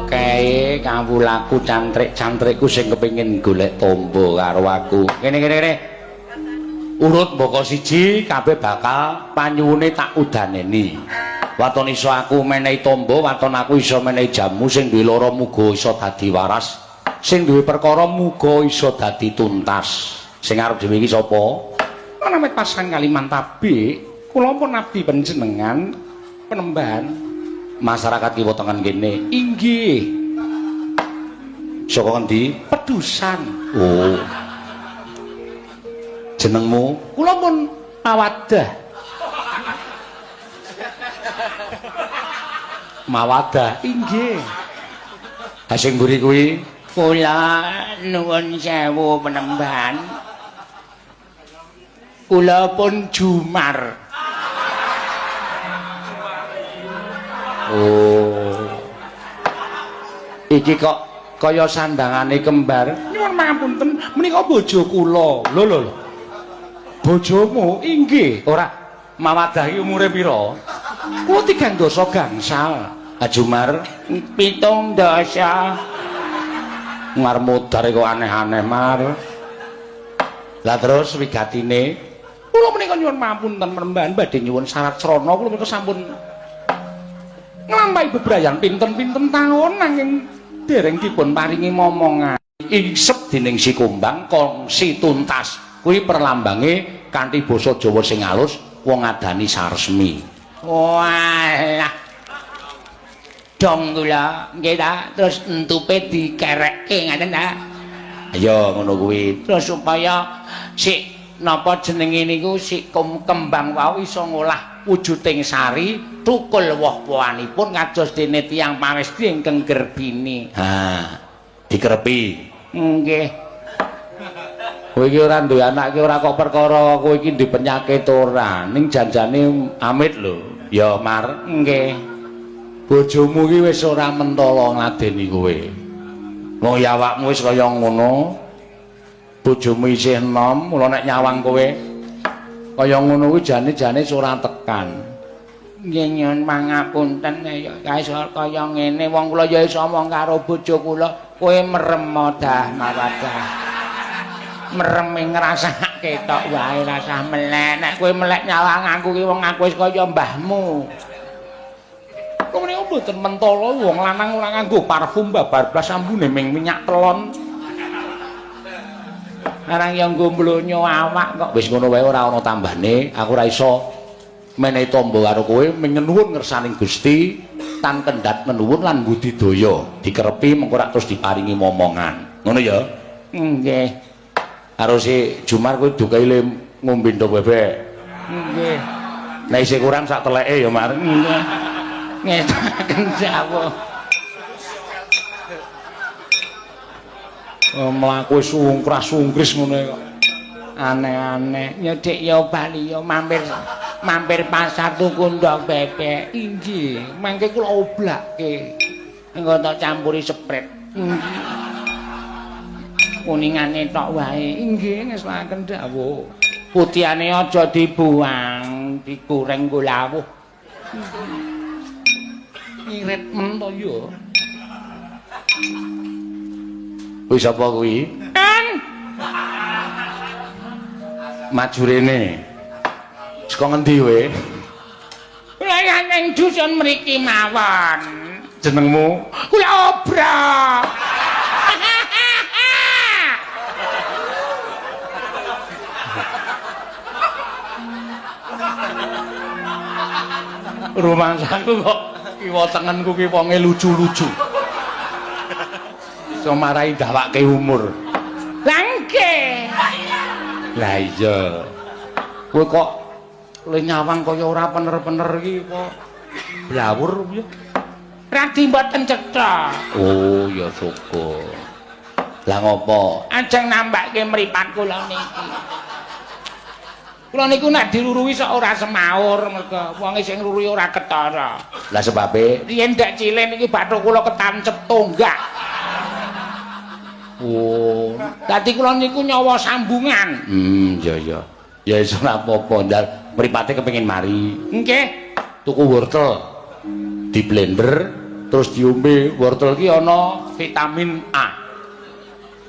Kae kawulaku cantrik-cantrikku sing kepengin golek tombo karo aku. Kene kene kene. Urut mbaka siji kabeh bakal panyuwune tak udaneni. Waton iso aku menehi tombo, waton aku iso menehi jamu sing duwe lara muga iso dadi waras, sing duwe perkara muga iso dadi tuntas. Sing arep dhewe iki sapa? Menawi pasang kaliman tabik, kula pun abdi panjenengan penembahan masyarakat kiwa tengen kene. Inggih. Saka ngendi? Pedusan. Oh. Jenengmu? Kula pun Mawadah. Mawadah. Inggih. Ha sing mburi kuwi kula nuwun sewu penembahan. Kula pun Jumar. Oh. Iki kok kaya sandangane kembar. Nyuwun pangapunten, menika bojo kula. Lho lho lho. Bojomu? Inggih. Ora, Mawadah iki umure pira? Kula 3 dasa gangsal. Ha Jumar 7 dasa. Ngar modar kok aneh-aneh, Mar. Lah terus wigatine? Kula menika nyuwun pangapunten penembahan badhe nyuwun syarat srana kula menika sampun nglampahi bebrayan pinten-pinten taun nanging dereng dipun paringi momongan. Isep dening si kumbang kongsi tuntas. Kuwi perlambange kanthi basa Jawa sing alus wong ngadani saresmi. Walah. Dong kula nggih ta, terus entupe dikerekke ngaten ta. Ayo ngono kuwi. Terus supaya si napa jenenge niku si kembang wau iso ngolah wujuding sari tukul woh-wohanipun kados dene tiyang pawesti ingkang gerbini. Ha, dikerepi. Nggih. Kowe iki ora duwe anak iki ora kok perkara kowe iki duwe penyakit ora, ning janjane amit lho. Ya, Mar. Nggih. Bojomu iki wis ora mentala ngladeni kowe. Wong ya awakmu wis kaya ngono. Bojomu isih enom, mula nek nyawang kowe kaya ngono kuwi jane-jane ora tekan. Nggih nyuwun pangapunten ya kae kaya ngene wong kula ya iso omong karo bojo kula, kowe merem dah Mawadah. Mereme ngrasake tok wae rasah melek. Nek kowe melek nyawang aku ki wong aku wis kaya mbahmu. Kok menika mboten mentala wong lanang ora nganggo parfum babar blas ambune ming minyak telon. Arang ya nggo mlonyo awak kok. Wis ngono wae ora ana tambane, aku ora iso menehi tombo karo kowe menyuwun ngersaning Gusti tan kendhat menuwun lan budidaya dikerepi mengko rak terus diparingi momongan. Ngono ya? Nggih. Karo si Jumar kowe dukai le ngombe ndok bebek. Nggih. Nek isih kurang sak teleke ya, Mar. Nggih. Ngetaken dawuh. Mlaku sungkras-sungkris ngono kok. Aneh-aneh. Ya Dik ya bali ya mampir pasar tuku ndok bebek. Inggih, mangke kula oblake. Engko tak campuri sprite. Inggih. Kuningane tok wae. Inggih, ngeslaken dawuh. Putihane aja dibuang, digoreng nggo lawuh. Irit men to ya. Kuwi sapa kuwi? Kan. Maju rene. Saka ngendi kowe? Kula ing dusun mriki mawon. Jenengmu? Kula Obra. Rumangsaku kok kiwa tengenku ki wonge lucu-lucu. Iso marai dawake umur. Lah nggih. Lah iya. Kowe kok le nyawang kaya ora pener-pener iki kok blawur piye? Radi mboten cetha. Oh ya syukur. Lah ngopo? Ajeng nambahke mripat kula niki. Kula niku nek diruruhi sok ora semaur mergo wong sing ngruruhi ora ketara. Lah sebabe riyen dek cilik niki bathuk kula ketancep tonggak. Oh, dadi kula niku nyawa sambungan. Iya iya. Ya iso ora apa-apa, ndal mripate kepengin mari. Nggih. Tuku wortel. Di blender Terus diombe wortel ki ana vitamin A.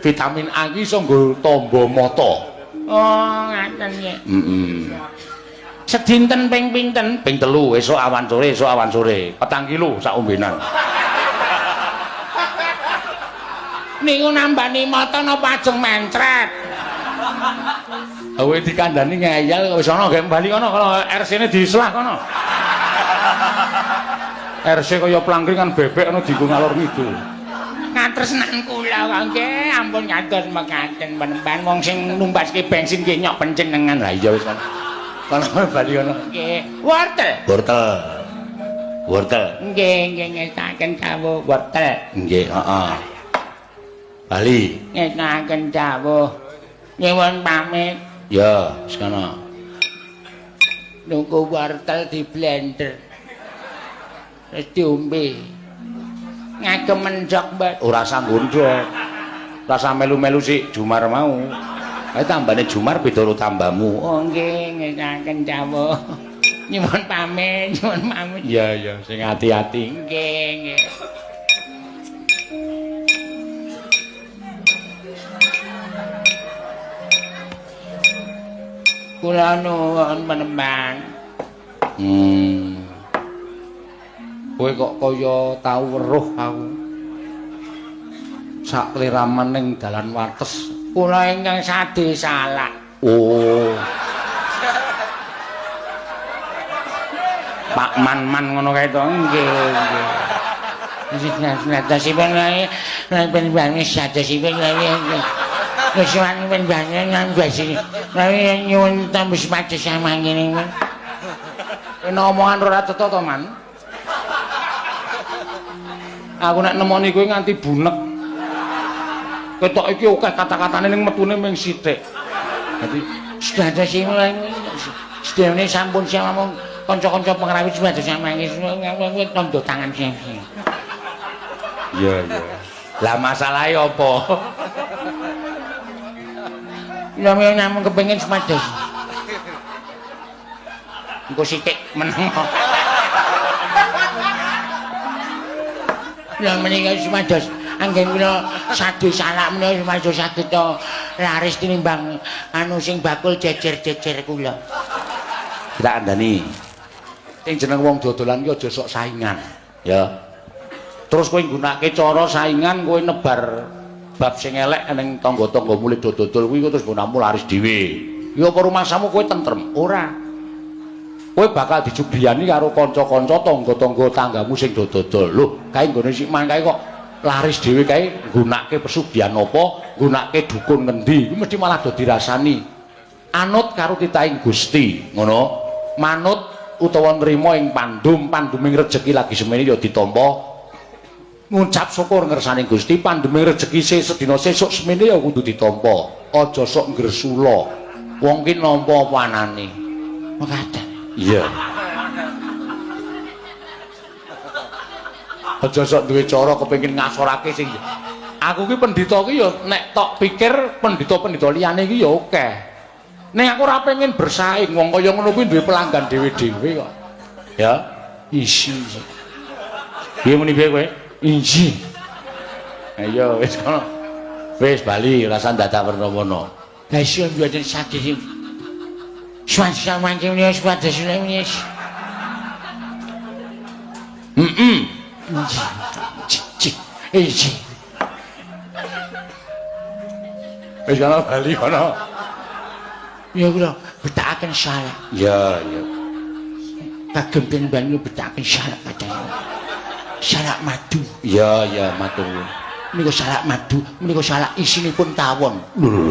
Vitamin A ki iso nggo tamba mata. Oh, ngaten nggih. Heeh. Sedinten ping pinten? Ping 3, esuk awan sore, esuk awan sore. 4 kilo sak ombenan. Niku nambani mata napa ajeng mencret? Kowe dikandani ngeyel wis ana gek bali kono, kono RC-ne diselah kono. RC kaya plangkringan bebek ana dienggo ngalor ngidul. Ngatresnan kula kok nggih, ampun kados mekaten penemban wong sing numbaske bensin nggih nyok panjenengan. Lah iya wis kono. Kono bali kono. Nggih, wortel. Wortel. Wortel. Nggih, nggih ngestaken dawuh wortel. Nggih, heeh. Bali. Ngestaken dawuh. Nyuwun pamit. Ya, wis kono. Nunggu wortel di blender. Terus diombe. Ngagem mendhok, Mbak. Ora usah ngundhok. Ora usah melu-melu sik Jumar mau. Kae tambane Jumar beda karo tambamu. Oh nggih, ngestaken dawuh. Nyuwun pamit, nyuwun pamit. Iya, iya, sing ati-ati. Nggih, nggih. Kula nuwun penemban. Kowe kok kaya tau weruh aku. Sak kliraman ning dalan wates. Kula ingkang sade salak. Oh. Pak Man-man ngono kae to. Nggih, nggih. Sadosipun wae, nek sadosipun wae. Wis wani panjenengan basi. Lawi nyuwun tambus pados samangkene. Kena omongan ora cetha to, Man? Aku nek nemoni kowe nganti bunek. Ketok iki akeh kata-katane ning metune mung sithik. Dadi sadosipun sedene sampun samung kanca-kanca pengrawit supados samangke tandha tangan sing. Iya, iya. Lah masalahe apa? Lha namung kepengin supados. Engko sithik meneng. Lha menika supados anggen kula sade salak menika supados saged laris tinimbang anu sing bakul jejer-jejer kula. Tak kandhani. Sing jeneng wong dodolan ki aja sok saingan, ya. Terus kowe nggunakake cara saingan kowe nebar bab sing elek ning tangga-tangga mulih do dodol kuwi terus nggonamu laris dhewe. Ya apa rumasamu kowe tentrem? Ora. Kowe bakal dijubiyani karo kanca-kanca tangga-tangga tanggamu sing do dodol. Lho, kae nggone sik man kae kok laris dhewe kae nggunakake pesugihan apa, nggunakake dukun ngendi, kuwi mesti malah do dirasani. Anut karo titahing Gusti, ngono. Manut utawa nrima ing pandum, panduming rejeki lagi semene ya ditampa. Ngucap syukur ngersane Gusti, panduming rejeki sedina sesuk semene ya kudu ditampa. Aja sok ngresula. Wong ki nampa apa anane. Mekaten. Iya. Aja sok duwe cara kepengin ngasorake sing aku ki pendhita ki ya nek tok pikir pendhita-pendhita liyane ki ya akeh. Ning aku ora pengen bersaing, wong kaya ngono kuwi duwe pelanggan dhewe-dhewe kok. Ya, isi. Piye muni piye kowe? Inji. Ayo wis kono. Wis bali rasa dadak werna-werna. Lah iso mboten saged. Suwan mangke menika supados menika. Heeh. Inji. Inji. Wis kono bali kono. Ya kula betakaken salak. Ya, ya. Kagem ben betakaken salak kadang. Salak madu. Ya, ya, matur. Menika salak madu, menika salak isinipun tawon. Lho.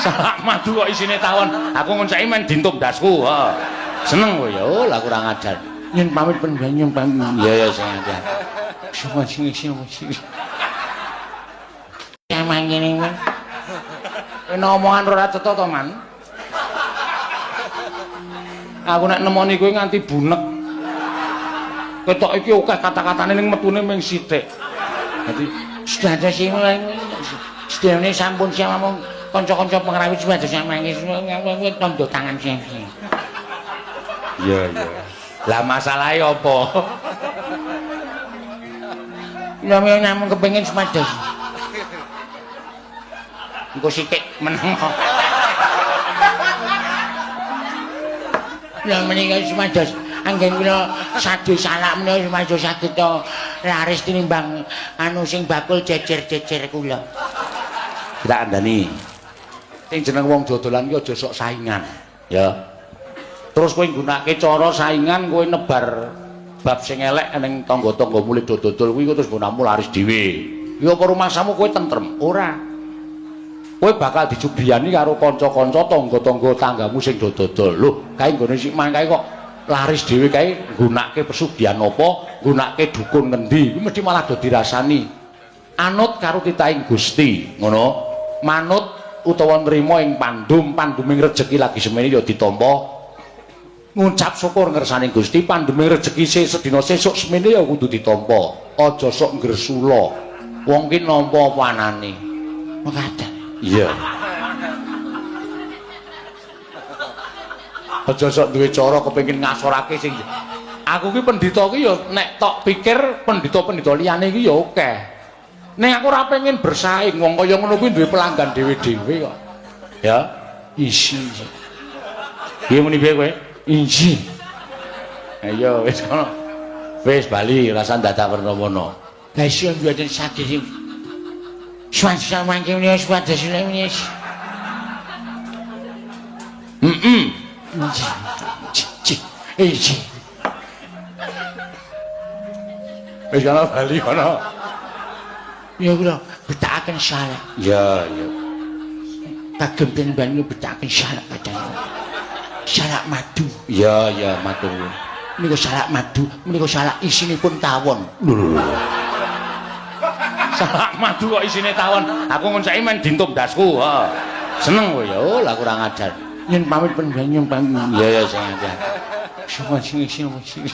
Salak madu kok isine tawon. Aku ngonceki men dintum ndasku, heeh. Seneng kowe ya, oh lah kurang ajar. Nyun pamit panjenengan, nyun pamit. Ya, ya, sing ajar. Sing sing sing. Samangkene. Kena omongan ora cetha to, Man? Aku nek nemoni kowe nganti bunek. Ketok iki akeh kata-katane ning metune mung sithik. Dadi sadosipun sedene sampun samung kanca-kanca pengrawit supados samangke tandha tangan sing. Iya, iya. Lah masalahe apa? Lha namung kepengin supados. Engko sithik meneng. Lha menika supados anggen kula sadu salak menika supados saged laris tinimbang anu sing bakul jejer-jejer kula. Tak andani. Sing jeneng wong dodolan ki aja sok saingan, ya. Terus kowe nggunakake cara saingan kowe nebar bab sing elek ning tangga-tangga mulih do dodol kuwi terus nggonamu laris dhewe. Ya apa rumangsamu kowe tentrem? Ora. Kowe bakal dijubiyani karo kanca-kanca tangga-tangga tanggamu sing do dodol. Lho, kae nggone sik mangkae kok laris dhewe kae nggunakake pesugihan apa, nggunakake dukun ngendi, kuwi mesti malah do dirasani. Anut karo titahing Gusti, ngono. Manut utawa nrima ing pandum, panduming rejeki lagi semene ya ditampa. Ngucap syukur ngersane Gusti, panduming rejeki sedina sesuk semene ya kudu ditampa. Aja sok ngresula. Wong ki nampa apa anane. Mekaten. Iya. Aja sok duwe cara kepengin ngasorake sing aku ki pendhita ki ya nek tok pikir pendhita-pendhita liyane ki ya akeh. Ning aku ora pengen bersaing, wong kaya ngono kuwi duwe pelanggan dhewe-dhewe kok. Ya, isi. Piye muni piye kowe? Inji. Ayo wis kono. Wis bali rasa dadak werna-werna. Lah iso mboten saged sing suwan mangke menika supados menika. Heeh. Inji. Wis kono bali kono. Ya kula betakaken salak. Ya, ya. Kagem ten betakaken salak kadang. Salak madu. Ya, ya, matur. Menika salak madu, menika salak isinipun tawon. Lho. Salak madu kok isine tawon. Aku ngonceki men dintum dasku, heeh. Seneng kowe ya, oh lah kurang ajar. Yen pamit panjenengan pamit. Ya, ya, sing ajar. Sing sing sing.